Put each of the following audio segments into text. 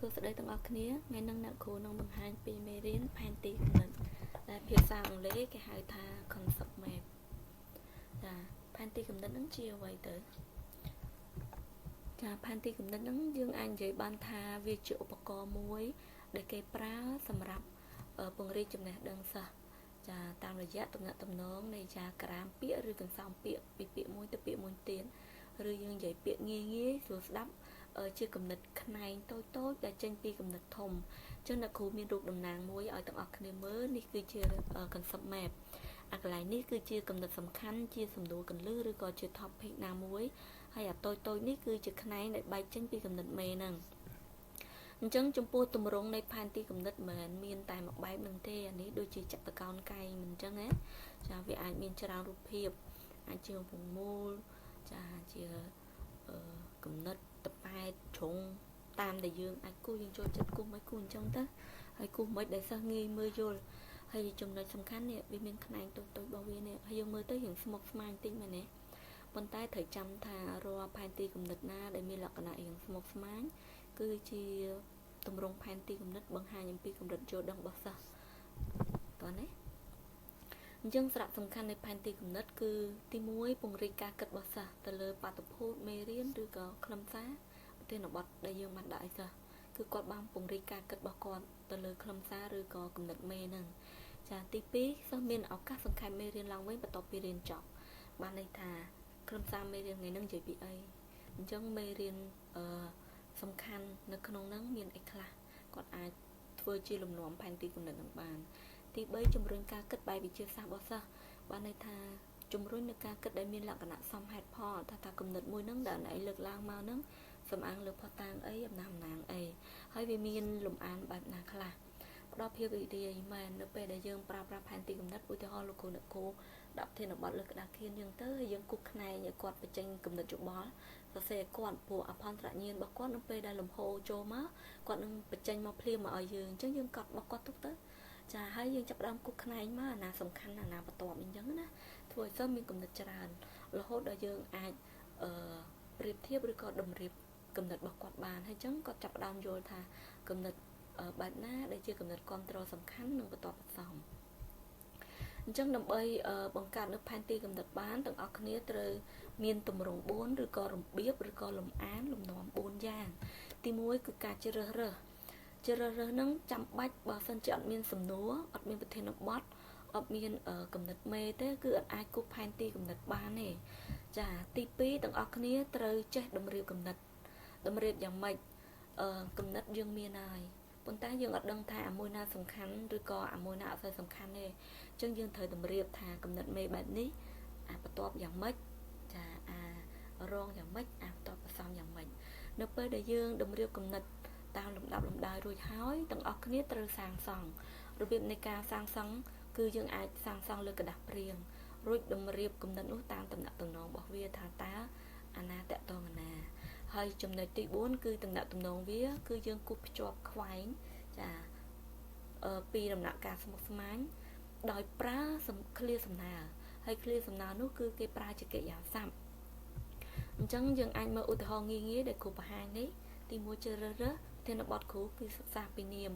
ួស្តីទាំងអស់គ្នាថ្ងៃនេះអ្នកគ្រូនឹងបង្ហាញពីមេរៀនផែនទីគំនិតដែលភាសាអង់គ្លេសគេហៅថា concept map ចាផែនទីគំនិតហ្នឹងជាអ្វីទៅចាផែនទីគំនិតហ្នឹងយើងអាចនិយាយបានថាវាជាឧបករណ៍មួយ ដែលគេប្រើសម្រាប់ពង្រីកចំណេះដឹងសិស្សចាតាមរយៈទំនាក់ទំនងនៃចាក្រាមពាក្យឬកន្សោមពាក្យពីពាក្យមួយទៅពាក្យមួយទៀតឬយើងនិយាយពាក្យងាយងាយស្រួលស្ដាប់ជាគំនិតខ្នែងតូចតូចដែលចេញពីគំនិតធំអញ្ចឹងអ្នកគ្រូមានរូបតំណាងមួយឲ្យទាំងអស់គ្នាមើលនេះគឺជា concept map អាកន្លែងនេះគឺជាគំនិតសំខាន់ជាសំណួរកន្លឹះឬក៏ជា topic ណាមួយហើយអាតូចតូចនេះគឺជាខ្នែងដែលបែកចេញពីគំនិតមេហ្នឹងអញ្ចឹងចំពោះទម្រង់នៃផែនទីគំនិតមិនមែនមានតែមួយបែបនឹងទេអានេះដូចជាចតុកោណកែងមិនអញ្ចឹងណាចាវាអាចមានច្រើនរូបភាពអាចជាវងមូលចាជាគំនិតតប៉ែតជ្រុងតាមដែលយើងអាចគូសយើងចូលចិត្តគូសមិនគូសអញ្ចឹងទៅហើយគូសមិនដែលសិស្សងាយមើលយល់ហើយចំណុចសំខាន់នេះវាមានខ្នែងតូចតូចរបស់វានេះហើយយើងមើលទៅរៀងស្មុគស្មាញតិចមែនទេប៉ុន្តែត្រូវចាំថារាល់ផែនទីគំនិតណាដែលមានលក្ខណៈរៀងស្មុគស្មាញគឺជាទម្រង់ផែនទីគំនិតបង្ហាញអំពីកម្រិតយល់ដឹងរបស់សិស្សតោះណាអញ្ចឹងសារៈសំខាន់នៃផែនទីគំនិតគឺទី1ពង្រីកការគិតរបស់សិស្សទៅលើបាតុភូតមេរៀនឬក៏ខ្លឹមសារប្រធានបទដែលយើងបានដាក់ឲ្យសិស្សគឺគាត់បានពង្រីកការគិតរបស់គាត់ទៅលើខ្លឹមសារឬក៏គំនិតមេហ្នឹងចាទី2សិស្សមានឱកាសសង្ខេបមេរៀនឡើងវិញបន្ទាប់ពីរៀនចប់បានន័យថាខ្លឹមសារមេរៀនថ្ងៃហ្នឹងនិយាយពីអីអញ្ចឹងមេរៀនអឺសំខាន់នៅក្នុងហ្នឹងមានអីខ្លះគាត់អាចធ្វើជាលំនាំផែនទីគំនិតនឹងបានទី3ជំរុញការគិតបែបវិទ្យាសាស្ត្ររបស់សិស្សបានន័យថាជំរុញនៅការគិតដែលមានលក្ខណៈសមហេតុផលថាថាគំនិតមួយហ្នឹងដែលឯងលើកឡើងមកហ្នឹងសំអាងលើភស្តុតាងអីអំណះអំណាងអីហើយវាមានលំអានបែបណាខ្លះផ្ដល់ភាពរីករាយមែននៅពេលដែលយើងប្រើប្រាស់ផែនទីគំនិតឧទាហរណ៍លោកគ្រូអ្នកគ្រូដាក់ធានបទលើក្តារខៀនយើងទៅហើយយើងគូសខ្នែងឲ្យគាត់បញ្ចេញគំនិតយោបល់សរសេរឲ្យគាត់ព្រោះអភន្តរញាណរបស់គាត់នៅពេលដែលលំហូរចូលមកគាត់នឹងបញ្ចេញមកភ្លាមមកឲ្យយើងអញ្ចឹងយើងកត់របស់គាត់ទុកទៅចាហើយយើងចាប់ផ្ដើមគូសខ្នែងមកអាណាសំខាន់អាណាបន្ទាប់អញ្ចឹងណាធ្វើឲ្យសិស្សមានគំនិតច្រើនរហូតដល់យើងអាចអឺប្រៀបធៀបឬក៏តម្រៀបគំនិតរបស់គាត់បានហើយអញ្ចឹងគាត់ចាប់ផ្ដើមយល់ថាគំនិតបែបណាដែលជាគំនិតគ្រប់គ្រងសំខាន់និងបន្ទាប់បន្សំអញ្ចឹងដើម្បីបង្កើតនៅផែនទីកំណត់បានទាំងអស់គ្នាត្រូវមានទម្រង់4ឬក៏របៀបឬក៏លំអានលំនាំ4យ៉ាងទី1គឺការជ្រើសរើសជ្រើសរើសនឹងចាំបាច់បើសិនជាអត់មានសំណួរអត់មានប្រធានបទអត់មានគំនិតមេទេគឺអត់អាចគូសផែនទីគំនិតបានទេចាទី2ទាំងអស់គ្នាត្រូវចេះតម្រៀបគំនិតតម្រៀបយ៉ាងម៉េចអឺគំនិតយើងមានហើយប៉ុន្តែយើងអត់ដឹងថាអាមួយណាសំខាន់ឬក៏អាមួយណាអត់សូវសំខាន់ទេអញ្ចឹងយើងត្រូវតម្រៀបថាគំនិតមេបែបនេះអាបន្ទាប់យ៉ាងម៉េចចាអារងយ៉ាងម៉េចអាបន្ទាប់បន្សំយ៉ាងម៉េចនៅពេលដែលយើងតម្រៀបគំនិតតាមលំដាប់លំដោយរួចហើយទាំងអស់គ្នាត្រូវសាងសង់របៀបនៃការសាងសង់គឺយើងអាចសាងសង់លើក្រដាសព្រាងរួចតម្រៀបគំនិតនោះតាមតំណតំណងរបស់វាថាតើអាណាតកតងអាណាហើយចំណុចទី4គឺតំណតំណងវា គឺយើងគូសភ្ជាប់ខ្វែងចាពីដំណាក់កាលស្មុគស្មាញដោយប្រើសំឃ្លាសំណើហើយឃ្លាសំណើនោះគឺគេប្រើជាកិរិយាសព្ទអញ្ចឹងយើងអាចមើលឧទាហរណ៍ងាយងាយដែលគ្រូបង្ហាញនេះទី1ជ្រើសរើសធានបទគ្រូគឺសិក្សាពីនាម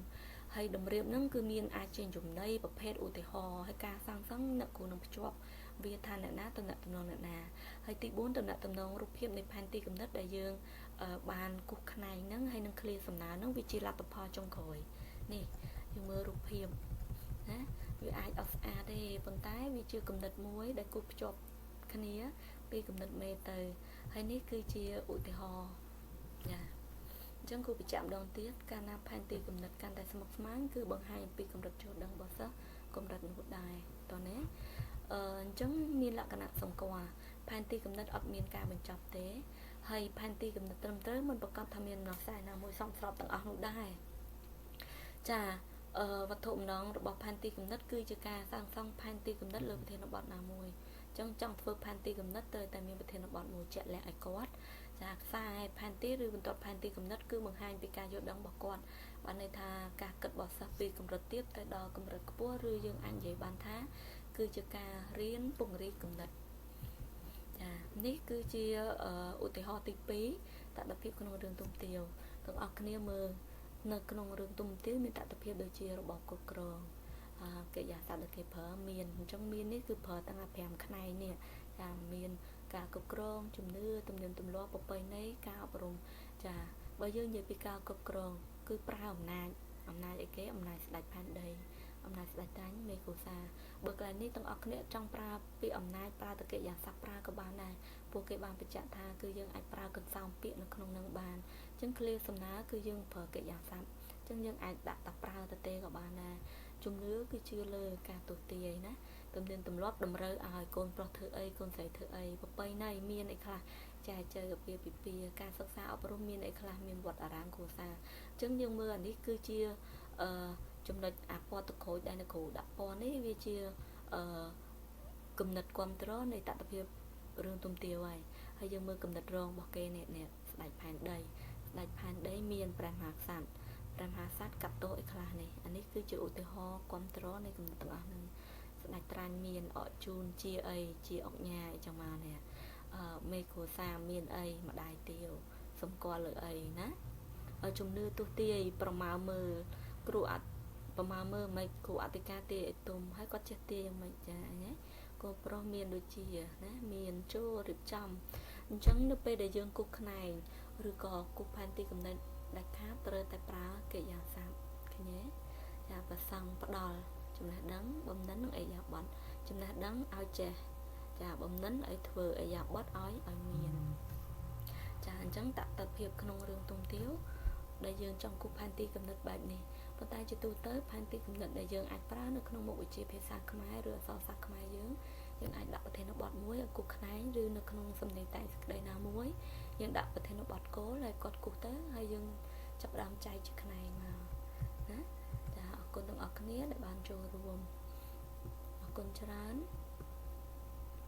ហើយតម្រៀបហ្នឹងគឺមានអាចជាចំណីប្រភេទឧទាហរណ៍ហើយការសាងសង់អ្នកគ្រូនឹងភ្ជាប់វាថាអ្នកណាតំណតំណងអ្នកណាហើយទី4តំណតំណងរូបភាពនៃផែនទីកំណត់ដែលយើងបានគូសខ្នែងហ្នឹងហើយនឹងឃ្លាសំណើហ្នឹងវាជាលទ្ធផលចុងក្រោយនេះយើងមើលរូបភាពណាវាអាចអត់ស្អាតទេប៉ុន្តែវាជាគំនិតមួយដែលគូសភ្ជាប់គ្នាពីគំនិតមេទៅហើយនេះគឺជាឧទាហរណ៍ចាអញ្ចឹងគូបញ្ជាក់ម្ដងទៀតកាលណាផែនទីគំនិតកាន់តែស្មុគស្មាញគឺបង្ហាញអំពីកម្រិតយល់ដឹងរបស់សិស្សកម្រិតនោះដែរតោះណាអឺអញ្ចឹងមានលក្ខណៈសម្គាល់ផែនទីគំនិតអត់មានការបញ្ចប់ទេហើយផែនទីគំនិតត្រឹមត្រូវមិនប្រកាសថាមានដំណោះស្រាយណាមួយសមស្របទាំងអស់នោះដែរចាអឺវត្ថុបំណងរបស់ផែនទីគំនិតគឺជាការសាងសង់ផែនទីគំនិតលើប្រធានបទណាមួយអញ្ចឹងចង់ធ្វើផែនទីគំនិតត្រូវតែមានប្រធានបទមួយជាក់លាក់ឲ្យគាត់ចាខ្សែផែនទីឬបន្ទាត់ផែនទីគំនិតគឺបង្ហាញពីការយល់ដឹងរបស់គាត់បានន័យថាការគិតរបស់សិស្សពីកម្រិតទាបទៅដល់កម្រិតខ្ពស់ឬយើងអាចនិយាយបានថាគឺជាការរៀនពង្រីកគំនិតចានេះគឺជាឧទាហរណ៍ទី2តដភាពក្នុងរឿងទុំទាវទាំងអស់គ្នាមើល នៅក្នុងរឿងទុំទាវមានតតិភាពដូចជារបបគ្រប់គ្រងកិរិយាសព្ទដែលគេប្រើមានអញ្ចឹងមាននេះគឺប្រើតាំងពី5ខ្នែងនេះចាមានការគ្រប់គ្រងជំនឿទំនៀមទម្លាប់ប្រពៃណីការអប់រំចាបើយើងនិយាយពីការគ្រប់គ្រងគឺប្រើអំណាចអំណាចអីគេអំណាចស្ដេចផែនដីអំណាចស្ដេចតាញ់មេកូសាបើកន្លែងនេះទាំងអស់គ្នាចង់ប្រើពាក្យអំណាចប្រើតកិរិយាសព្ទប្រើក៏បានដែរពួកគេបានបញ្ជាក់ថាគឺយើងអាចប្រើកន្សោមពាក្យនៅក្នុងនឹងបានអញ្ចឹងឃ្លាសំណើគឺយើងប្រើកិរិយាសព្ទអញ្ចឹងយើងអាចដាក់តែប្រើទៅទេក៏បានដែរជំនឿគឺជឿលើការទស្សទាយណាទំនៀមទម្លាប់តម្រូវឲ្យកូនប្រុសធ្វើអីកូនស្រីធ្វើអីប្រពៃណីមានអីខ្លះចែកចើពៀពិពាការសិក្សាអប់រំមានអីខ្លះមានវត្តអារាមគ្រួសារអញ្ចឹងយើងមើលអានេះគឺជាអឺចំណុចអាពណ៌តក្រូចដែលអ្នកគ្រូដាក់ពណ៌នេះវាជាអឺគំនិតគ្រប់ត្រនៃតតិភាពរឿងទុំទាវហើយហើយយើងមើលគំនិតរងរបស់គេនេះនេះស្ដេចផែនដីស្ដេចផែនដីមានព្រះមហាក្សត្រព្រះមហាក្សត្រកាត់ទោសអីខ្លះនេះអានេះគឺជាឧទាហរណ៍គ្រប់ត្រនៃគំនិតទាំងអស់ហ្នឹងស្ដេចត្រាញ់មានអកជូនជាអីជាអុកញ៉ាអីចឹងមកនេះអឺមេគ្រួសារមានអីម្ដាយទាវសម្គាល់លើអីណាជំនឿទុះទាយប្រមាមើលគ្រូអត់ប្រមាមើលមិនគ្រូអធិការទាយឲ្យទុំហើយគាត់ចេះទាយយ៉ាងម៉េចចាណាកូនប្រុសមានដូចជាណាមានចូលរៀបចំអញ្ចឹងនៅពេលដែលយើងគូសខ្នែងឬក៏គូសផែនទីកំណត់ដាច់ខាតត្រូវតែប្រើកិរិយាសព្ទឃើញទេចាប្រសង់ផ្ដល់ចំណេះដឹងបំណិននិងអេយ៉ាប័តចំណេះដឹងឲ្យចេះចាបំណិនឲ្យធ្វើអេយ៉ាប័តឲ្យឲ្យមានចាអញ្ចឹងតតភាពក្នុងរឿងទុំទាវដែលយើងចង់គូសផែនទីកំណត់បែបនេះប៉ុន្តែជាទូទៅផែនទីកំណត់ដែលយើងអាចប្រើនៅក្នុងមុខវិជ្ជាភាសាខ្មែរឬអក្សរសាស្ត្រខ្មែរយើងយើងអាចដាក់ប្រធានបទមួយឲ្យគូសខ្នែងឬនៅក្នុងសំណេរតែងសេចក្តីណាមួយយើងដាក់ប្រធានបទគោលហើយគាត់គូសទៅហើយយើងចាប់ផ្ដើមចែកជាខ្នែងមកណាចាអរគុណទាំងអស់គ្នាដែលបានចូលរួមអរគុណច្រើន។